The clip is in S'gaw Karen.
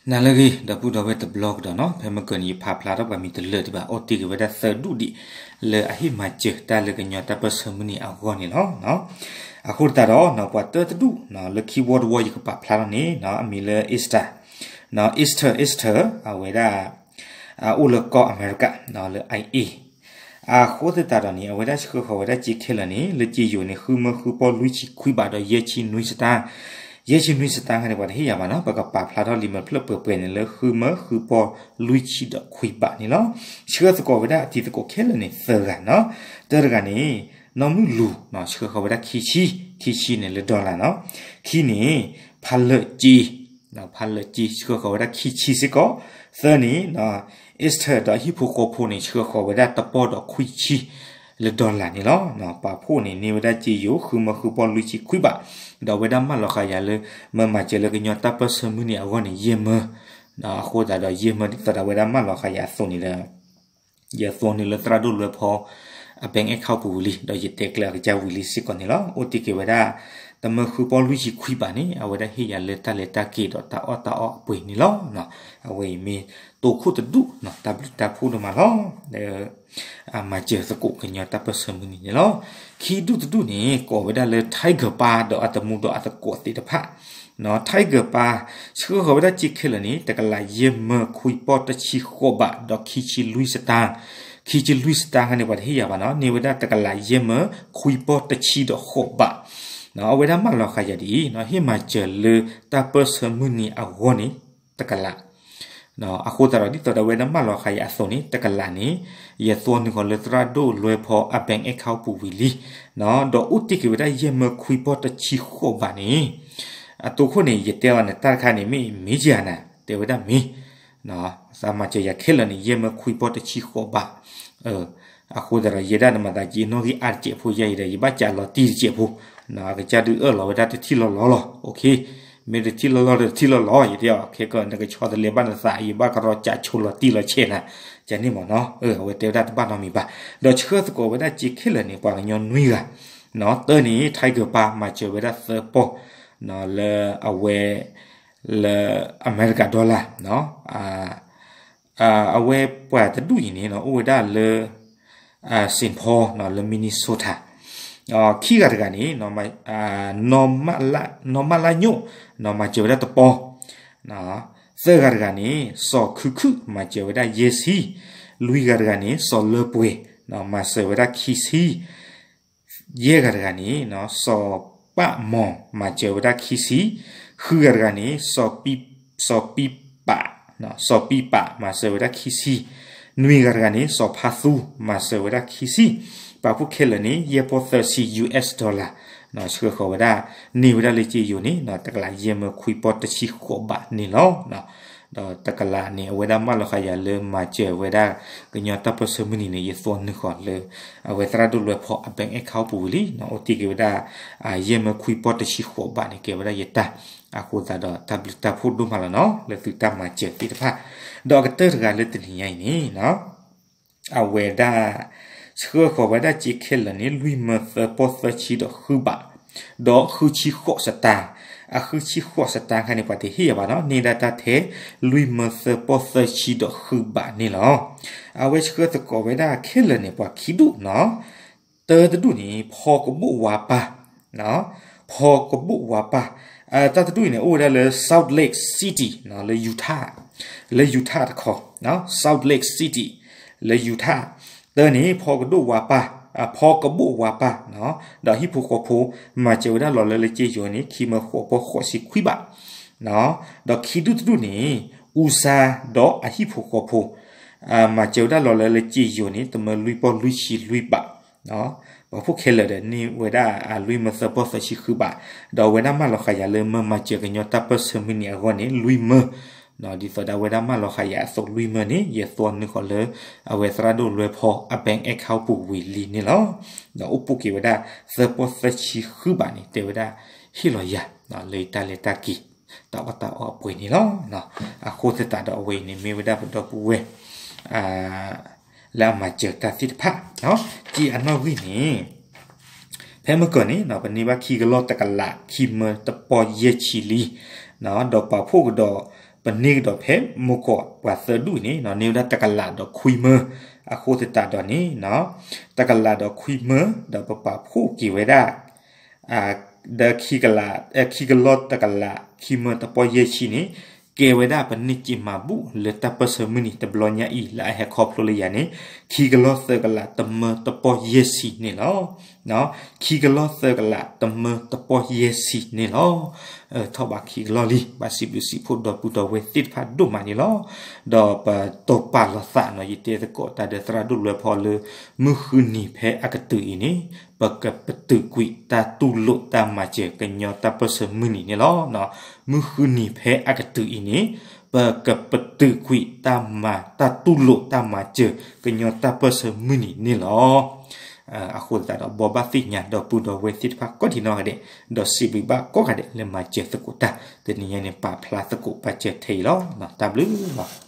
နၤလၢအဂ့ၤ ဒီပုၢ်ဒီဝဲၢ်တဘျီကဒီးနီၤ, ဖဲမုၢ်ကၢၢ်န့ၣ် ယဖးဖျါထီၣ်ပှၤမံၤတလၢာ်ဒံးဘၣ်, အိၣ်တ့ၢ်က့ၤဝဲဒၣ်သၢဒူၣ်ဒံး လၢအဟ့ၣ်မၤစၢၤတၢ်လၢကညီတၢ်ပၢၢ်ဆၢမုၢ်နံၤအဂီၢ်န့ၣ်လီၤ. အဃိသတးဒီး ပှၤတၢတဒူၣ် လၢခံဝီတဝီယကပာ်ဖျါထီၣ်န့ၣ် အမံၤလၢ Esther, Esther, Esther အဝဲဒၣ် အိၣ်လၢကီၢ်အမဲရကၤ လၢ IA အဃိသတးဒီးန့ၣ် အဝဲဒၣ်ဆှၢဃီၤဝဲဒၣ်စ့ခဲလၢာ်န့ၣ် လၢစ့ယိၤန့ၣ် ဃုမၢဃုပီၢ်လွံၢ်ဆံခွံဘးဒီးယဲၢ်ဆံနွံစတၢ်, ယဲၢ်ဆံနွံစတၢ်ခါန့ၣ် ပှၤတဟ့ၣ်ယၤဘၣ်နီၤ, ပကပာ်ဖျါထီၣ်လံာ်မဲာ်ဖျၢၣ်ပှဲၤပှဲၤန့ၣ် လၢဃုမၢဃုပီၢ်လွံၢ်ဆံဒီးခွံဘးန့ၣ်လီၤ. ဆှၢသကိးဝဲဒၣ်အတံၤသကိးခဲလၢာ်န့ၣ်သၢဂၤနီၤ, တၢတဂၤန့ၣ် နီၢ်မုၢ်လူၤ ဆှၢဃီၤဝဲဒၣ်ခံဆံ, ခံဆံန့ၣ်လၢ dollar နီၤ, ခံန့ၣ် ဖးလၢာ်က့ ဖးလၢာ်က့ ဆှၢဃီၤဝဲဒၣ်ခံဆံစ့ၢ်ကီး, သၢန့ၣ် Esther ဒီးဟံၣ်ဖိဃီဖိန့ၣ် ဆှၢဃီၤဝဲဒၣ်တပီၢ်ဒီးခွံဆံ လၢ dollar န့ၣ်လီၤ. ပာ်ဖှိၣ်န့ၣ် န့ၢ်ဝဲဒၣ်စ့ယိၤ ဃုမၢဃုပီၢ်လွံၢ်ဆံခွံဘး, ဒီးအဝဲဒၣ်မၢလီၤဃာ်ယၤလၢ မ့ၢ်မၤစၢၤလၢကညီတၢ်ပၢၢ်ဆၢမုၢ်နံၤအဂီၢ်န့ၣ် ယဲၢ်မၢ, အဃိသတးဒီးယဲၢ်မၢဒ်သိးဒီးအဝဲဒၣ်မၢလီၤဃာ်ယၤအသိးန့ၣ်ဒီး ယသွီနုာ်လၢသရၣ်ဒိၣ်လွဲဖီအ bank account ပူၤဝံၤလံ, ဒီးယတဲကျဲအကစၢ်ဝံၤလံစ့ၢ်ကီးန့ၣ်လီၤ. အိၣ်တ့ၢ်က့ၤဝဲဒၣ် တမၢဃုပီၢ်လွံၢ်ဆံခွံဘးန့ၣ် အဝဲဒၣ်ဟ့ၣ်ယၤလၢတၢ်လဲၤတၢ်က့ၤဒီးတၢ်အီၣ်တၢ်အီအပှ့ၤန့ၣ်လီၤ. အဝဲအံၤမ့ၢ်တိခိၣ်တဒူၣ် တၢ်ဘျုးတၢ်ဖှိၣ်ဒိၣ်မးလီၤ. အမၤစၢၤသကိးကညီတၢ်ပၢၢ်ဆၢမုၢ်နံၤန့ၣ်လီၤ. ခံဒူၣ်တဒူၣ်န့ၣ် ကိးဝဲဒၣ်လၢ Tiger ပၢ်ဒီးအတမူဒီးအသကိးသ့ၣ်တဖၣ် Tiger ပၢ် ဆှၢဃီၤဝဲဒၣ်စ့ခဲလၢာ်န့ၣ် တကလးယဲၢ်မၢခွံပီၢ်တဆံဃိးဘးဒီးခံဆံလွံၢ်စတၢ်, ခံဆံလွံၢ်စတၢ်ခါန့ၣ် ပှၤတဟ့ၣ်ယၤဘၣ်နီၤ, န့ၢ်ဝဲဒၣ်တကလးယဲၢ်မၢခွံပီၢ်တဆံဒီးဃိးဘး, အဝဲဒၣ်မၢလီၤဃာ်ယၤဒ်အံၤ, ဟ့ၣ်မၤစၢၤလၢတၢ်ပၢၢ်ဆၢမုၢ်နံၤအဂီၢ်န့ၣ် တကလး အဃိသတးဒီး ဒ်သိးဒီးအဝဲဒၣ်မၢလီၤဃာ်ယၤအသိးန့ၣ် တကလးန့ၣ် ယသွီနုာ်ဃီၤလၢသရၣ်ဒိၣ်လွဲဖီအ bank account ပူၤဝံၤလံ, ဒီးအိၣ်တ့ၢ်က့ၤဝဲဒၣ်ယဲၢ်မၢခွံပီၢ်တဆံဃိးဘးန့ၣ်, အတိခိၣ်န့ၣ် ယတဲအီၤန့ၣ် တၢ်တခါန့ၣ် မ့ၢ်မ့ၢ်ယၤနၤ တဲဝဲဒၣ်မ့ၢ် သးမၤစၢၤယၤခဲလၢာ်န့ၣ် ယဲၢ်မၢခွံပီၢ်တဆံဃိးဘး, အဃိသတးဒီး ယဲဒၣ်နမၤသးက့နီၣ်ဂံၢ်အါတစဲးဖိ ယဲအံၤဒီး ယဘၣ်ကးလီၤတံၢ်တစဲးဖိ, အကစၢ်ဒုးအၢၣ်လီၤဝဲဒၣ်တထံၣ်လီၤလီၤလီၤ, မ့ၢ်တထံၣ်လီၤလီၤဒီးတထံၣ်လီၤလီၤ ယတဲအီၤ ခဲကနကဆီတလဲဘၣ်နသး ယဘၣ်ကရီကးဆိလီၤတံၢ်လီၤဆဲးနၤ, ကန့ၣ်မ့ၢ်နီၤ, အဝဲတဲဝဲဒၣ်တဘၣ်နီတမံၤဘၣ်, ဒီးဆှၢသကိးဝဲဒၣ်စ့ခဲလၢာ်န့ၣ် ပှၤကညီနွံဂၤ, တၢန့ၣ် Tiger ပၢ်မၤစၢၤဝဲဒၣ်သၢပီၢ်, လၢအဝဲ လၢအမဲရကၤ dollar, အဝဲပှၤတဒူၣ်အံၤန့ၣ် အိၣ်ဝဲဒၣ်လၢ Saint Paul လၢ Minnesota, ခံဂၤတဂၤန့ၣ် နီၢ်မၢလၣ်ညိၣ် မၤစၢၤဝဲဒၣ်တပီၢ်, သၢဂၤတဂၤန့ၣ် စီၤခုခု မၤစၢၤဝဲဒၣ်ယဲၢ်ဆံ, လွံၢ်ဂၤတဂၤန့ၣ် စီၤလၢပှဲၤ မၤစၢၤဝဲဒၣ်ခံဆံ, ယဲၢ်ဂၤတဂၤန့ၣ် စီၤပၣ်မီၤ မၤစၢၤဝဲဒၣ်ခံဆံ, ဃုဂၤတဂၤန့ၣ် စီၤပံပး, စီၤပံပး မၤစၢၤဝဲဒၣ်ခံဆံ, နွံဂၤတဂၤန့ၣ် စီၤဖါသူ မၤစၢၤဝဲဒၣ်ခံဆံ, ပာ်ဖှိၣ်ခဲလၢာ်န့ၣ် ယဲၢ်ပီၢ်သၢဆံ US dollar ဆှၢဃီၤဝဲဒၣ် န့ၢ်ဝဲဒၣ်လၢစ့ယိၤန့ၣ် တကလးယဲၢ်မၢခွံပီၢ်တဆံဃိးဘးန့ၣ်လီၤ. ဒီးတကလးန့ၣ် အဝဲဒၣ်မၢလီၤဃာ်ယၤလၢမၤစၢၤဝဲဒၣ် ကညီတၢ်ပၢၢ်ဆၢမုၢ်နံၤန့ၣ် ယသွီနုာ်ဃီၤလၢ အဝဲသရၣ်ဒိၣ်လွဲဖီအ bank account ပူၤဝံၤလံ, အိၣ်တ့ၢ်က့ၤဝဲဒၣ် ယဲၢ်မၢခွံပီၢ်တဆံဃိးဘးန့ၣ် ကဲဝဲဒၣ်ယတၢ်, အဃိသတးဒီးတၢ်ဘျုးတၢ်ဖှိၣ်ဒိၣ်မးလီၤနီၤ လၢသုတၢ်မၤစၢၤသ့ၣ်တဖၣ်, ဒီးအကတၢၢ်တဂၤလၢတနံၤညါအံၤန့ၣ် အဝဲဒၣ် ဆှၢဃီၤဝဲဒၣ်စ့ခဲလၢာ်န့ၣ် လွံၢ်မၢသၢပီၢ်သၢဆံဒီးဃုဘး, ဒီးဃုဆံဃိးစတၢ်, အဃုဆံဃိးစတၢ်ခါန့ၣ် ပှၤတဟ့ၣ်ယၤဘၣ်နီၤ, န့ၢ်ဒၣ်တၢ်ထဲ လွံၢ်မၢသၢပီၢ်သၢဆံဒီးဃုဘးန့ၣ်လီၤ. အဝဲဆှၢသကိးဝဲဒၣ်ခဲလၢာ်န့ၣ် ပှၤခံဒူၣ်နီၤ, တၢတဒူၣ်န့ၣ် ဖီကဘိၣ်ဝါပၢ် ဖီကဘိၣ်ဝါပၢ်, တၢတဒူၣ်အံၤန့ၣ် အိၣ်ဝဲဒၣ်လၢ Salt Lake City လၢ Utah, လၢ Utah တခီ, Salt Lake City လၢ Utah, တၢန့ၣ် ဖီကဒိၣ်ဝါပၢ်, ဖီကဘိၣ်ဝါပၢ်, ဒီးဟံၣ်ဖိဃီဖိ မၤစၢၤဝဲဒၣ်လီၤလၢလၢစ့ယိၤန့ၣ် ခံမၢဃိးပီၢ်ဃိးဆံခွံဘး, ဒီးခံဒူၣ်တဒူၣ်န့ၣ် အူစါဒီးအဟံၣ်ဖိဃီဖိ မၤစၢၤဝဲဒၣ်လီၤလၢလၢစ့ယိၤန့ၣ် တမၢလွံၢ်ပီၢ်လွံၢ်ဆံလွံၢ်ဘး, ပှၤဖိခဲလၢာ်ဒီးန့ၢ်ဝဲဒၣ်လွံၢ်မၢသၢပီၢ်သၢဆံဃုဘး, ဒီးအဝဲဒၣ်မၢလီၤဃာ်ယၤလၢမၢမၤစၢၤကညီတၢ်ပၢၢ်ဆၢမုၢ်နံၤအဂီၢ်န့ၣ် လွံၢ်မၢ, ဒ်သိးဒီးအဝဲဒၣ်မၢလီၤဃာ်ယၤအသိးလွံၢ်မၢန့ၣ် ယသွီနုာ်ဃီၤလၢ အဝဲသရၣ်ဒိၣ်လွဲဖီအ bank account ပူၤဝံၤလံန့ၣ်လီၤ. ဒီးအိၣ်ပိာ်က့ၤဝဲဒၣ်သၢပီၢ်သၢဆံဃုဘးန့ၣ် တဲဝဲဒၣ် ဟ့ၣ်လီၤယၤ လၢယတၢ်လဲၤတၢ်က့ၤ တၢ်အီၣ်တၢ်အီအပှ့ၤန့ၣ်လီၤ. အဃိသတးဒီးအဝဲအံၤန့ၣ်မ့ၢ်ဝဲဒၣ်ပဒီပုၢ်ဝဲၢ် လၢအမၤစၢၤတၢ်သ့ၣ်တဖၣ်, စ့အနီၣ်ဂံၢ်န့ၣ် ဖဲမုၢ်ကၢၢ်န့ၣ် ပန့ၢ်ဘၣ်ခံကလီၢ်တကလးခံမၢတပီၢ်ယဲၢ်ဆံလံ, ဒီးပာ်ဖှိၣ်ကဒီး ပန့ၢ်ကဒီးဖဲမိၢ်ကီးပှၤသၢဒူၣ်အံၤန့ၣ် န့ၢ်ဝဲဒၣ်တကလးဒီးခွံမၢ, အဃိသတးဒီးန့ၣ် တကလးဒီးခွံမၢ ဒီးပပာ်ဖှိၣ်က့ၤဝဲဒၣ် ဒီး ခံကလီၢ်တကလး ခံမၢတပီၢ်ယဲၢ်ဆံန့ၣ် ကဲဝဲဒၣ်ပန့ၢ်စ့မၤဘူၣ်လၢတၢ်ပၢၢ်ဆၢမုၢ်နံၤတဘျီညါအံၤ လၢအဟဲခီဖျိလၢယၤန့ၣ် ခံကလီၢ်သၢကလးတမၢတပီၢ်ယဲၢ်ဆံန့ၣ်လီၤ. ခံကလီၢ်သၢကလးတမၢတပီၢ်ယဲၢ်ဆံန့ၣ်လီၤ. ထီၣ်ဘးခံကလီၢ်လံ ဘၣ်စံးဘျုးစံးဖှိၣ်ဒီပုၢ်ဒီဝဲၢ်သ့ၣ်တဖၣ်ဒိၣ်မးန့ၣ်လီၤ. ဒီးပတိာ်ပာ်လီၤသးနီၤ ယတဲသကိးတၢ်ဒီးသရၣ်ဒိၣ်လွဲဖီလၢ မုၢ်ဃုနံၤဖဲအကတုၤအံၤန့ၣ် ပကပတုာ်ကွံာ်တၢ်တူၢ်လိာ်တၢ်မၤစၢၤကညီတၢ်ပၢၢ်ဆၢမုၢ်နံၤန့ၣ်လီၤ. မုၢ်ဃုနံၤဖဲအကတုၤအံၤန့ၣ် ပကပတုာ်ကွံာ်တၢ်မၤ တၢ်တူၢ်လိာ်တၢ်မၤစၢၤကညီတၢ်ပၢၢ်ဆၢမုၢ်နံၤန့ၣ်လီၤ. အဃိသတးဒီး ဘိးဘၣ်သ့ၣ်ညါဒီပုၢ်ဒီဝဲၢ်သ့ၣ်တဖၣ်ကိးဒံးနီၢ်ဂၤဒဲး ဒီးစံးဘျုးဘၣ်ကိးဂၤဒဲးလၢမၤစၢၤသကိးတၢ် တနံၤညါန့ၣ် ပာ်ဖျါသကိးပာ်စၢၤထဲအံၤလီၤ. တၢ်ဘျုးလီၤ.